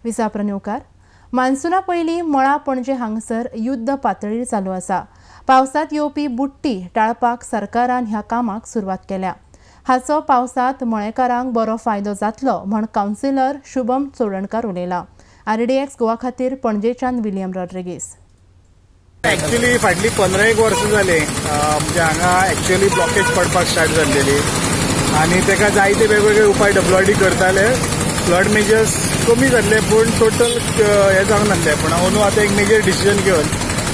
Visa न्हवकार. मान्सुना पयलीं मळा पणजे हांगसर युद्ध पातळीर चालू आसा. पावसांत येवपी बुडटी टाळपाक सरकारान ह्या कामाक सुरवात केल्या. हाचो पावसांत मळेकारांक बरो फायदो जातलो म्हण कावन्सिलर शुभम चोडणकार उलयला. आरडीएक्स गोवा खातीर पणजेच्यान विलियम रॉड्रिगीस. एक्च्युली फाटली 15 एक वर्सां जालीं, म्हणजे हांगा एक्च्युअली ब्लॉकेज पडपाक स्टार्ट जाल्लेली आनी ताका जायते वेगवेगळे उपाय डब्ल्यूआरडी करताले. फ्लड मेजर्स कमी जाल्ले, पूण टोटल हें जावंक नासलें. पूण अंदू आतां एक मेजर डिसिजन घेवन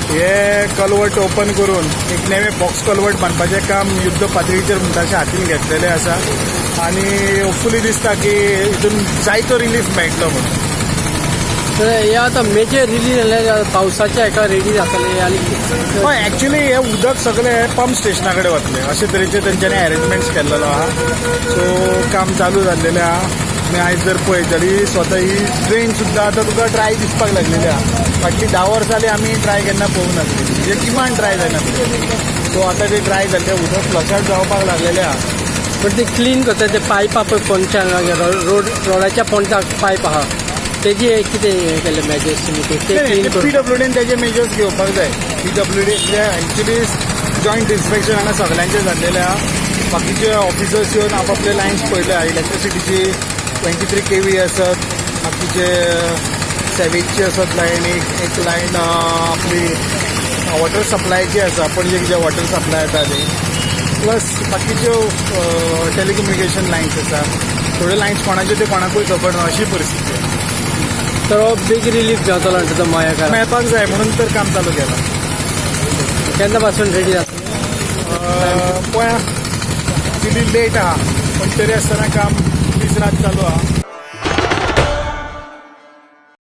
हे कलवट ओपन करून एक नवें बॉक्स कलवट बांदपाचें काम युद्ध पातळीचेर म्हणटा अशें हातीन घेतलेलें आसा आनी होपफुली दिसता की हितून जायतो रिलीफ मेळटलो म्हणून. तर हे आतां मेजर रिलीज जाल्यार पावसाच्या हेका रेडी जातले आनी हय, एक्च्युली हे उदक सगळें पंप स्टेशना कडेन वतलें अशे तरेचे तेंच्यांनी अरेंजमेंट्स केल्लेलो आहा. सो काम चालू जाल्लेलें आहा. आनी आयज जर पळयत जाल्यार स्वता ही ड्रेन सुद्दां आतां तुका ड्राय दिसपाक लागलेली आहा. फाटलीं 10 वर्सां जालीं आमी ड्राय केन्ना पळोवंक नासली, म्हणजे किमान ड्राय जायना. सो आतां ते ड्राय जाल्लें उदक फ्लश आउट जावपाक लागलेलें आहा. पण ते क्लीन करता ते पायपां पळय पोंदच्यान रोड रोडाच्या पोंदाक पायप आहा, तेजी कितें हें केलें मेजर्स तुमी ते क्लीन पी करून? डब्ल्यू डीन तेजे मेजर्स घेवपाक जाय. पीडब्ल्यूडी एक्च्युली जॉयंट इन्स्पेक्शन हांगा सगळ्यांचें जाल्लेलें आहा. बाकीचे ऑफिसर्स येवन आपापले लायन्स पळयले. इलेक्ट्रिसिटीची 23 केवी आसत, बाकीचे सेवेजची आसत लायन, एक एक लायन आपली वॉटर सप्लायची आसा, पणजे जे वॉटर सप्लाय येता ती, प्लस बाकीच्यो टेलिकम्युनिकेशन लायन्स आसा. थोड्यो लायन्स कोणाच्यो त्यो कोणाकूय खबर ना अशी परिस्थिती आसा. तर हो बीग रिलीफ जातलो म्हणटा तो मयेकार. मेळपाक जाय म्हणून तर काम चालू केलां. केन्ना पासून रेडी जातलो? पळया, एक्चुली लेट आहा, पण तरी आसतना काम दीस रात चालू आहा.